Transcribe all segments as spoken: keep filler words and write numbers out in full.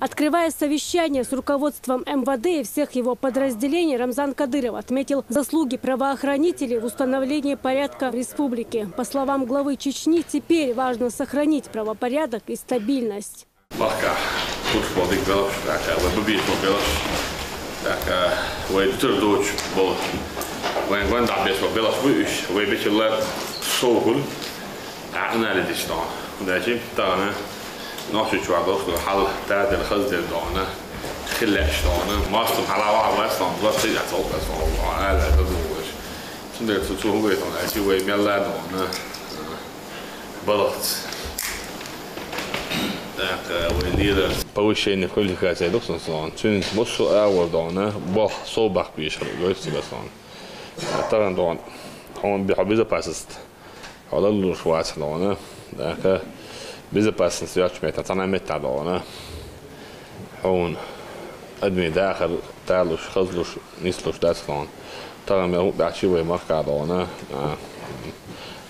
Открывая совещание с руководством МВД и всех его подразделений, Рамзан Кадыров отметил заслуги правоохранителей в установлении порядка в республике. По словам главы Чечни, теперь важно сохранить правопорядок и стабильность. Бахка, курс болдик белаш, така, вай бабиш болдик белаш, така, вай дутар доч бол, вай гван да беш бол белаш буйш, вай бечила соугул, а анализ дишно. Дачи, тана, нохчу чуа дош, хал, та дер хаз дер дона, хиллеш дона, мастум халава вастон, вот ты отсол, отсол, а, да, да, да, да. Сунде цу цу хугай тона, ачи вай мелла дона. Балахц. Так, э, вай лидер. Повышение квалификации дохсон сон. Цун боссу агор дона, бох, сол бах биш, гойс сон. Таран дон. Он би безопасность. Халал луш вац дона. Так, безопасность яч мета, тана мета дона. Он адми дахар, талуш, хазлуш, нислуш дацлон. Таган мел хуб бахчи вай марка дона.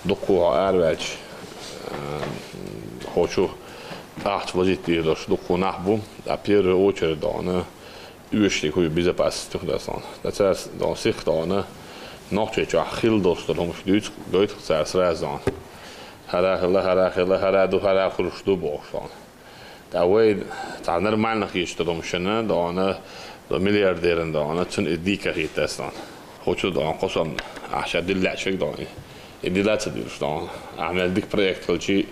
Дукку арвач. Хочу ахт возить дош, дукку нахбу. А первую очередь дона. Уьшли хуй безопасность тух дацлон. Дацас дон сих дона. Нохче чуа хил дош дон хумш дюц, гойт хцар сразу дон. Хара хила, хара хила, хара ду, хара хуруш ду бошон. Та вай, та нормально хиш тодом шена, дона, до миллиардерен дона, цун и дика хитас дона. Хочу дона, косом, а ша дилла чек дона. И дилла ца дилш дона. А мел дик проект холчи,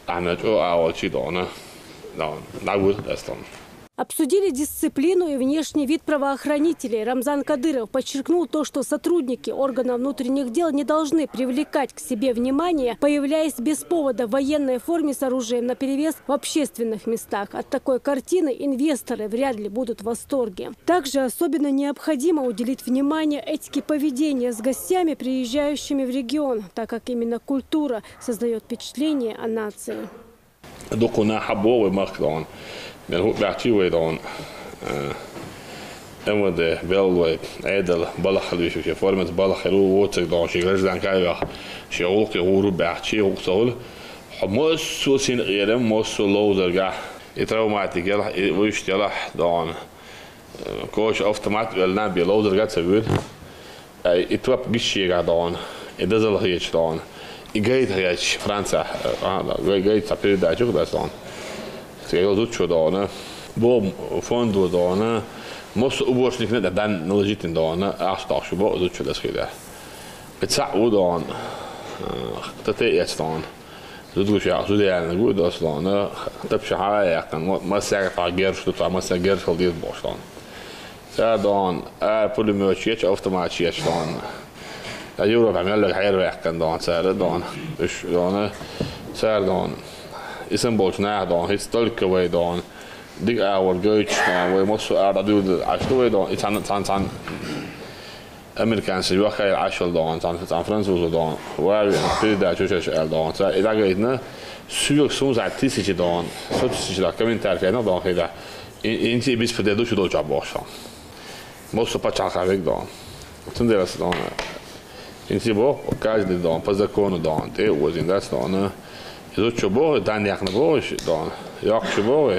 а мел чо а волчи дона. Дона, да гур дас дона. Обсудили дисциплину и внешний вид правоохранителей. Рамзан Кадыров подчеркнул то, что сотрудники органов внутренних дел не должны привлекать к себе внимание, появляясь без повода в военной форме с оружием наперевес в общественных местах. От такой картины инвесторы вряд ли будут в восторге. Также особенно необходимо уделить внимание этике поведения с гостями, приезжающими в регион, так как именно культура создает впечатление о нации. Дукуна хабо вай махк дон. Мел ху бахчи вай дон. Эмоде беллой, эдел, балах лишуке формат, балах ру, воцек дон, ши граждан кайвах, ши улки гуру бахчи, уксол. Хомос сусин эрем, мос су лоузерга. И травматик яла, и вуйш яла дон. Кош автомат велна би лоузерга цевир. Ай, и туап гишчига дон. И дазал хич дон. И гайт хич Франция. А, да, гай-, гайт са передачу куда сон. Скайгал зучу дона. Бо фонду дона. Мос уборщик не да дан наложитин дона. Ах, так, шубо зучу да скида. Пица у дон. Тате яц дон. Зудгуш я, зуд я, гу дослона. Тапша хая якан. Мо, масяга та герш, та масяга герш хал дир бошлон. Сар дон, а пулемёт чеч, автомат чеч дон. А Европа мелле хайр веккан дон, сар дон. Уш дон, сар дон. Исен болч на дон, хит столько вай дон. Дик а вот гойч дон, вай мосу а да дюд, а что вай дон, и цан, цан, цан. Американцы вахай ашал дон, цан, цан французу дон. Вай передачу чеч эл дон. Са, и да гайдна, сюк сумза тысячи дон. Сто тысяч да комментарий, ну, дон, хеда. И, инти бис предыдущий доча бошон. Мосу пачаха век дон. Цундерас дон. Инти бо, каждый дон, по закону дон. Те возин дас дон. Изучу бо, дан яхна бо, дон. Якчу бо.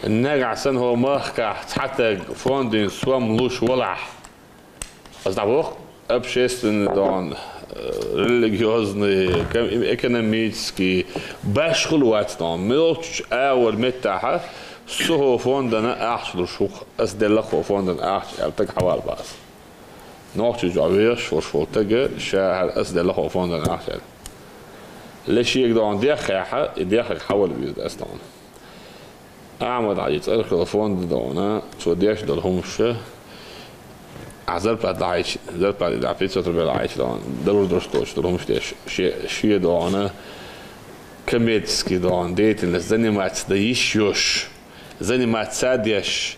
Негасан хо махка, цатаг фондин суам луш валах. Аз навох, общественный дон, э, религиозный, кам-, экономический, башхул вац дон. Милч авар меттаха, сухо фондана ахшлушух, ас делахо фондан ахш, алтак хавал бас. Нохчи жавеш, шош волтага, шахар ас делахо фондан ахш. Лешиек дон дехаха, и дехак хавал биз дас дон. Ахмад Ӏаджи цӀерхила фонд дона, цо деш дол хӀумша. А зарплата Ӏайч, зарплата да пятьсот рублей Ӏайч дона, дарур дурс доч дол хӀумш деш, ше, ше дона, коммерческий дона, деятельность заниматься да йиш йош, заниматься деш.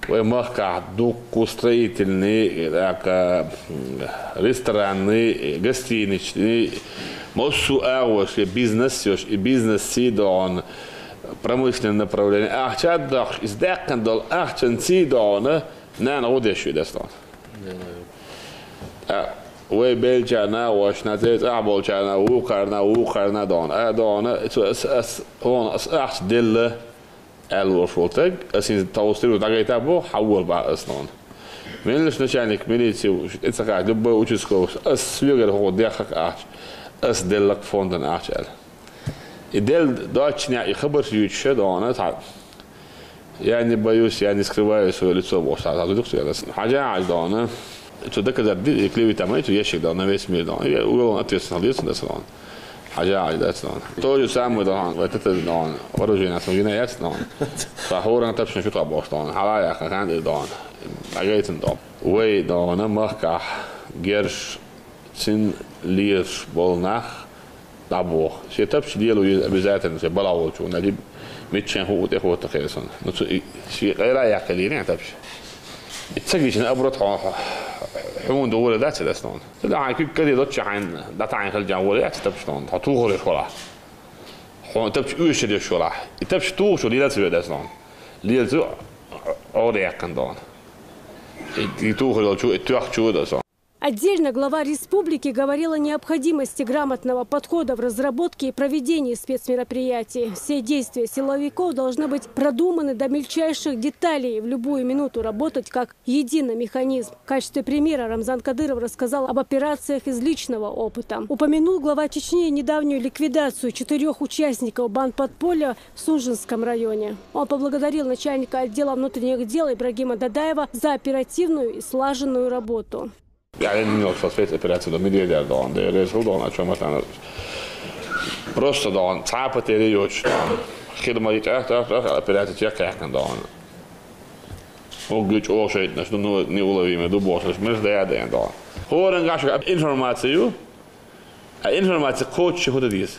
Вай махкахь дукку строительный, так, м, ресторанный, гостиничный, массу агӀош я бизнес йош, и бизнес ци дона, промышленное направление. Ахча дахш, из даьккхина дола ахчан ци дона, нана гӀо деш ю дас дона. А, вай белчана, вашна, цец ахболчана, вукарна, вукарна дона. А дона, ас, ас, ас, он, ас ахча делла. Аьлла волуш волу стаг, ас хӀинца тховса тӀера дӀагайта боху, хьан волу бахьа ас нохна. Меллаша начальник милиции ву, тӀе ца хаьа, любой участковый, ас соьгара хӀокху дехха ахча, ас делла-кх фондан ахча аьлла. И делла доцчу неӀ и хабарш юьйцуша дохна, цхьа, я не боюсь, я не скрываю своё лицо бохуш, цхьа зудух цигара ас. Хьажа Хьажа дохна, цу доказать ди, и клевета ма ю, цу ешшиг дохна, весь мир дохна. И уголовно ответственность хьалдецна ас дохна. Хьажа Хьажа дац дохна. То же самое дохна, вай тата дохна, вооружение ас гина яц дохна. Сан хӀоранна тапчана шу тхо бохуш дохна. Хьала яхна хан ди дохна. Агайтина дохна. Вай дохна, махкахь герш цин лераш болу нах, дӀабоху. Шен тапча лело иза обязательно, шен балахь волчо, нали миччан хӀуъу тӀехӀотта хеза санна. Ну, цу и, шен къайла а яьккхина лийрина тапча. И ца гичина оборот хьо-, хьо-, хьуна догӀур дац и дас нуна. Ца да хьайн куьг каре доцча хьайн дӀатаьӀна хилча гӀоре яц и тапча нуна. Хьо тухур еш валахь. Хьо тапча оьшур еш валахь. И тапча тухуш ву лелаца ве дас нуна. Лелаца гӀоре яьккхина дохна. И, и тухур йолчу, и тоьхчу дас нуна. Отдельно глава республики говорил о необходимости грамотного подхода в разработке и проведении спецмероприятий. Все действия силовиков должны быть продуманы до мельчайших деталей и в любую минуту работать как единый механизм. В качестве примера Рамзан Кадыров рассказал об операциях из личного опыта. Упомянул глава Чечни недавнюю ликвидацию четырёх участников бандподполья в Сунженском районе. Он поблагодарил начальника отдела внутренних дел Ибрагима Дадаева за оперативную и слаженную работу. Яъни, мел со спецоперация до медведя дон, де резул дон, а чё мы там просто дон, цхьа потеря йоцуш дон. Хила ма йича, ах, ах, ах, операция чекхъяьккхина дон. Угги чӀогӀа шайтӀанаш ду, ну, неуловимые ду бохуш, меш дая ден дон. ХӀоранга шу информацию, а информация кхочуш хӀун дан деза?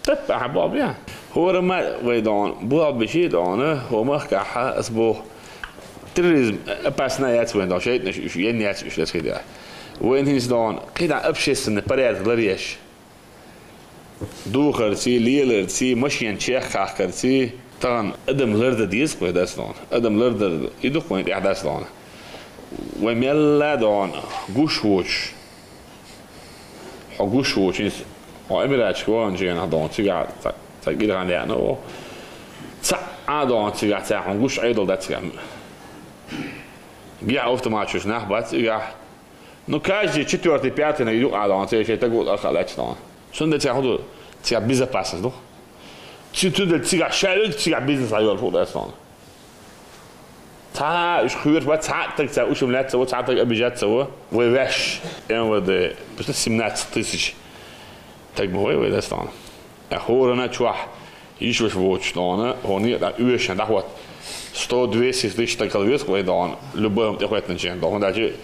Таппа ахьа болх бе. ХӀора ма вай дон, болх беш дон, хӀо махкахьа, ас боху. Терроризм опасна яц вайн дон, шайтӀанаш уьш, ен яц уьш, ас хида. Вайн хӀинца дон, кхидӀа общественный порядок ларъеш. Духарций, леларций, машен чеххахкарций, тахана адам лардан деза вай дас дон. Адам лардан, и ду вайн тӀехь дас дон. Вай мелла дон, гуш воцуш. Хьо гуш ву, чинс, хьо Эмиратчик вахана ченах дон, цигахь ца, ца гирган яна ву. Ца а дон, цигахь ца хьун гуш Ӏедал дац цигахь. Гехь автоматчуш нах бац цигахь. Ну, каждый четвёртый, пятый на юкъа дон, цигахь шей тагу арха лач дон. Сунда цигахь ху ду, цигахь безопасность ду. Ци тудал цигахь шавиг, цигахь бизнес айол фу дац дон. Цхьа уьш хуьйраш бац, цхьа а таг цхьа ушим лаьцна ву, цхьа таг обижаться ву. Вай ваьш, М В Д, просто семнадцать тысяч. Таг ма вай, вай дас дон. А хӀорана чохь йиш ваш воцуш дона, хӀо некъа уьшан дӀахӀотта. Сто двести тысяч таг хала веза вай дон, любой хӀума тӀехӀоьттинчен дон. ХӀунда аьлча,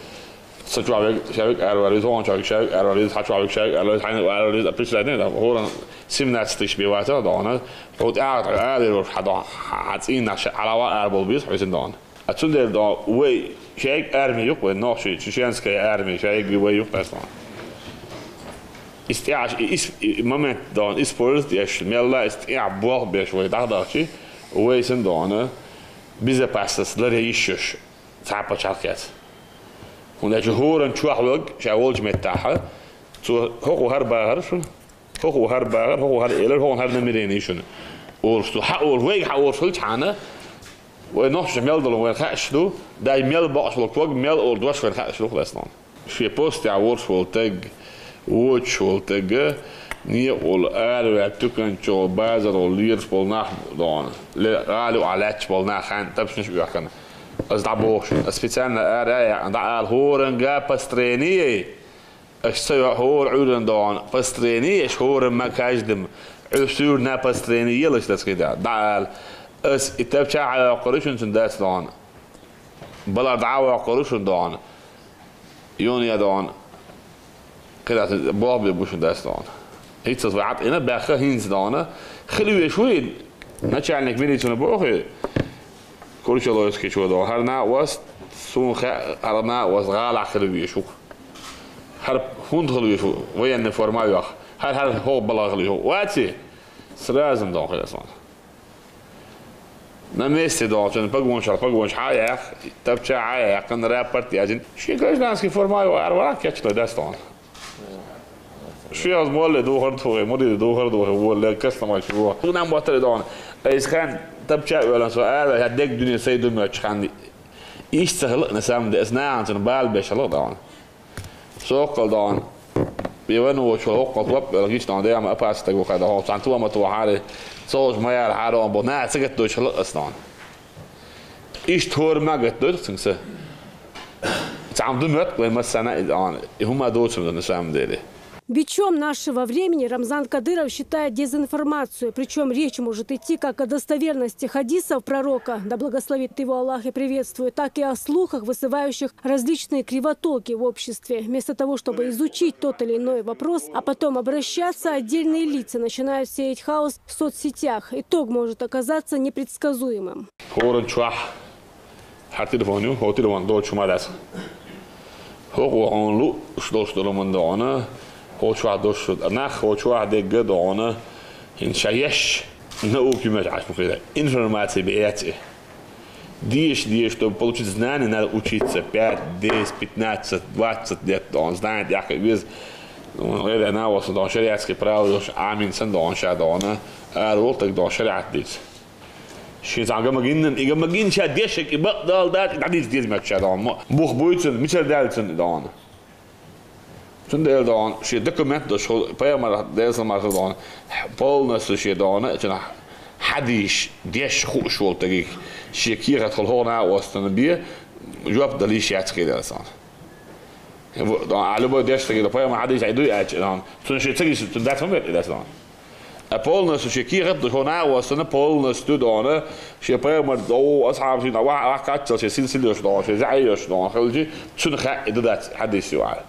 Сан чохь вег, ша вег араваьлла, веза, хьан чохь вег, ша вег араваьлла, веза, хьан чохь вег, ша вег араваьлла, хьайна араваьлла, веза, а представляете, да, хӀоран семнадцать тысяч бе вацара дона, хьо тӀагӀа тӀагӀа араваьлла, хьан дон, хьан цӀийнах ша хьалава арабол беза, хьо иза дона. А цундела дон, вай, шайг арми юкъ, вай нохчий, чеченская арми, шайг вай юкъ, дас дона. Ис тӀехь, ис, и момент дон, использовать еш, мелла ис тӀехь болх беш вай дӀахдахчи, вай сан дона, безопасность ларе йиш йош. Цхьа пачхьалкх яц. ХӀунда аьлча хӀоран чохь ваг, ша волчу меттахьа, цо хӀокху хӀара бахара шуна, хӀокху хӀара бахара, хӀокху хӀара элар, хӀокху хӀара намерение шуна. Олуш ду, хьан олуш, вайга хьан олуш хилчхьана, вай нохча мел долу вайн хаьаш ду, дай мел бакъаш волу ког, мел олу дош вайн хаьаш ду, хласнон. Шен постехь волуш волу таг, вочуш волу таг, некъа волу араваьлла, туканчо, базар волу, лераш болу нах дона, ле, гӀали а лаьтташ болу нах хан тапшнаш оьхкана. Ас дӀабохуш, ас специально ара а яькъна, дӀаала хӀоранга построение, аш ца йо хӀора Ӏуьйранна дона, построение, аш хӀора ма каждым, Ӏуьсуьрна построение елаш дацкхида, дӀаала. Ас и тапча а хьайоккхур ю шуна цуьнан дац дона. Балар дӀа а воккхур ю шуна дона. Юна я дона. КхидӀа болх бе бу шуна дац дона. ХӀинца вай Ӏатъина баьхха хӀинца дона. Хила веш вуй, начальник милицина боху, Курчалойский чо дона. ХӀара накъост, суна хаьа, хӀара накъост гӀалахь хила веш ву. ХӀара хӀунда хила веш ву, военный форма а йоху. ХӀара, хӀара хӀокху балгӀа хила веш ву. Ваци? Сразу дона хила сан. На месте долчун погончал погонч хьа а яьккхина, тапча хьа а яьккхина, рапорт язйина. Шен гражданский форма а ара вара кечлой дац тхуна. Шен аз молле духар тухе, муриде духар тухе, волле кастамаш ву. Хунам баттаре дона. Айсхан Тапча а вела со ара, я дег дуьне сай ду моьттуш ханна. Иштта ца хилла на самом деле, ас нахана цунна бала беш хилла дона. Соккал дона. Бе ван вочу хоккал топ вела гич дона, дема опасный стаг ву хада, хо, цан тома то хари, цолж маяр харо бо, на цагат дочу хилла ас дона. Иштта хор магат дойт цунца. Цам ду моьтту вай массана и дона. И хӀума доцу на самом деле. Бичом нашего времени Рамзан Кадыров считает дезинформацию. Причем речь может идти как о достоверности хадисов пророка, да благословит его Аллах и приветствует, так и о слухах, вызывающих различные кривотолки в обществе. Вместо того, чтобы изучить тот или иной вопрос, а потом обращаться, отдельные лица начинают сеять хаос в соцсетях. Итог может оказаться непредсказуемым. Хоран чуах. Хьа телефон ю, хьо телефон долчу ма дац. ХӀокхо хьуна луш долуш долу ман догӀана, хьо чохь долуш, нах хьо чохь дегга догӀана, хӀинца ша еш, наука ю меч Ӏаш ма хила. Информация бе яц и. Деша, деша, чтобы получить знания, надо учиться пять, десять, пятнадцать, двадцать лет догӀана. Знание тӀехь веза. Эре навоса догӀана, шариатский право йолуш, амин сан догӀана, ша догӀана, ара волу таг догӀана, шариат дийца. Шен цхьа гама гинна, и гама гинча дешаг, и бакъдала дац, и дӀадийца деза моьтту ша догӀана. Бух буй цунна, мичара даьлла цунна и догӀана. Цундела догӀана, шен документ долуш хьо, пайхамар Делан салам хир догӀана, полностью шен догӀана, цуьнан хьадийш, деш хууш волу тагиг, шен кехат хьо хӀокху накъостана бе, жоп дала йиш яц хилла цунна. Ву-, догӀана, а любой деш стаге, пайхамар хьадийш хьайн дуй аьлча, догӀана, цунна шен ца гиша, цунна дац ма бер и дац догӀана. А полностью шен кехат а ду, хьо накъостана полностью догӀана, шен пайхамар догӀу, асхьабашна ваха, ваха кхаччалц шен силсила йолуш догӀана, шен заьӀе йолуш догӀана хилчи, цуьнан хаьа и ду дац хьадис ю аьлла.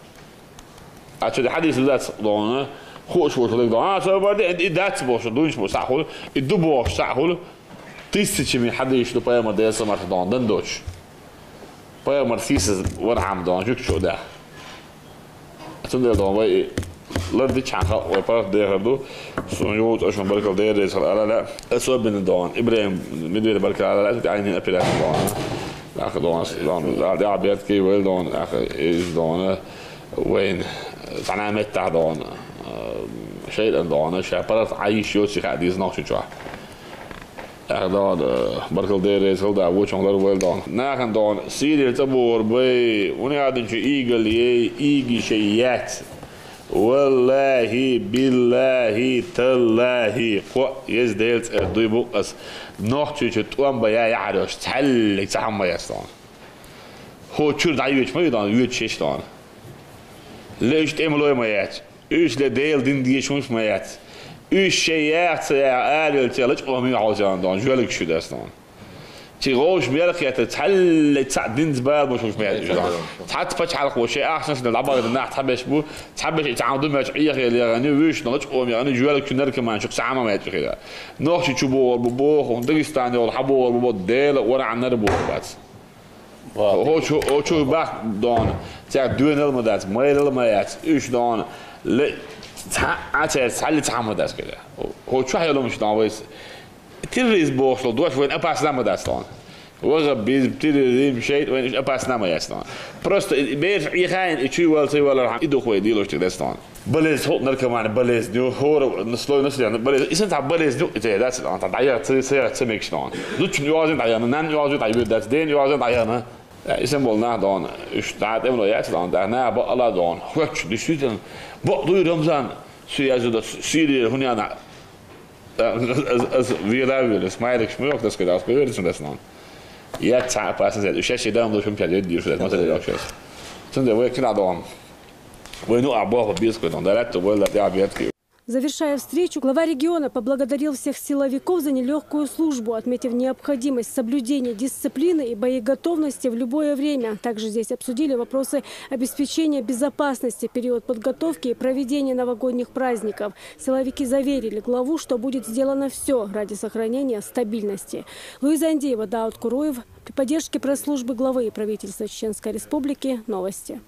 А цуьнан хьадис ду дац догӀана, хууш волуш хиларг догӀана, а, со бар де, и дац бохуш, дуйнаш бу схьа хуьлу, и ду бохуш схьа хуьлу, тысячами хьадисаш ду пайхамар Делан салам хир догӀана, дан доцуш. Пайхамар сийсаз вархьама догӀана, жуьгташ а даьхна. Цундела догӀана вай и лардичхьана халкъ вай паргӀат дехар ду. Суна юха а шуна баркалла дерриг хила ала лаьа. Особенно догӀана ИбрахӀим Медведев баркалла ала лаьа, цу тӀе Ӏайнина операция догӀана. Нах догӀана, догӀана, догӀана, догӀана, бертке вайла догӀана, нах иза догӀана, вайна цхьана меттахь догӀана, шайтӀан догӀана, ша паргӀат Ӏайш йоций хаа дийза нохчи чохь. Ахьа догӀана, баркалла дерриг хила да, вочух лар вайла догӀана. Нахана догӀана, Сирера цӀа бохур бай, уни адинчу ийгал ей, ийги шей яц. Валлахи, биллахи, таллахи, кхо еза Делан цӀе дуй бу ас. Нохчийчу тӀом бан я яхьар йолуш, цхьаьллиг цхьа хьамма яц догӀана. ХӀо чуьра дӀайоьчу ма ю догӀана, йоьчуш еш догӀана. Ле уьш тӀемалой ма яц. Уьш ле Делан дин дешамаш ма яц. Уьш шайн яха ца яха, араяьлла ца лачкъо ма ю хьо царна догӀана, жоьлгаш ю дас догӀана. Ци гӀовш мел кхетта, цхьаьллиг цхьаъ динца бала бошуш ма яц уьш догӀана. Цхьацца пачхьалкхо шайн ахчанаш дӀабахана нах цхьаберш бу, цхьаберш и цхьа хӀума ду моьттуш Ӏехаелла яхана ю, вуьйш догӀана лачкъо ма яхана ю, жоьлгаш ю наркоман шу цхьа хӀума ма яц уьш хила. Нохчийчу бохур бу боху, Дагестан йолу хьан бохур бу бо, Дела вархьа нар бохур бац. Оцу, оцу бахка догӀана, цаьрга доьналла ма дац, майралла ма яц, уьш догӀана, ле, цхьа а цаьрца цхьалли цхьа хӀума дац хила. Оцу чохь йолу хӀумаш догӀана вайца. Терроризм бохуш долу дош вайна опасна ма дац догӀана. Ваххабизм, терроризм, шайтӀа вайна уьш опасна ма яц догӀана. Просто и бераш Ӏехайна, и чуй вала ца валархьама, и дукха вай дийлош тера дац догӀана. Балез хӀуъ наркоман, балез ню, хӀора слой населения, балез. И сан цхьа балез ню, и ца дац, дӀаяха ца, ца яха ца мегаш догӀана. Зудчун оьгӀазин дӀаяхана, нанна оьгӀазин дӀайоьду дац, дена оьгӀазин дӀаяхана. Э, и сан болу нах догӀана, уьш дӀа тӀемало яц догӀана, дӀа наха бакъала догӀана. Хоьттуш, действительно, бакъ дуй Рамзан, шу яздо дац, Сирия, хӀунда яна. Э, аз, аз, аз вела а вела, смайликаш ма йоху дас кхидӀа, аз поверить дац догӀана. Яц цхьа опасность, уьш шаьш и дам лучун пяд йоьду дийш дац, ма ца догӀуш яц. Цундела вай кхидӀа догӀана. Вай ну а боху бийца кхуьнан, далат вай ла тӀе а бертки. Завершая встречу, глава региона поблагодарил всех силовиков за нелегкую службу, отметив необходимость соблюдения дисциплины и боеготовности в любое время. Также здесь обсудили вопросы обеспечения безопасности в период подготовки и проведения новогодних праздников. Силовики заверили главу, что будет сделано всё ради сохранения стабильности. Луиза Андеева, Дауд Куруев, при поддержке пресс-службы главы и правительства Чеченской Республики, новости.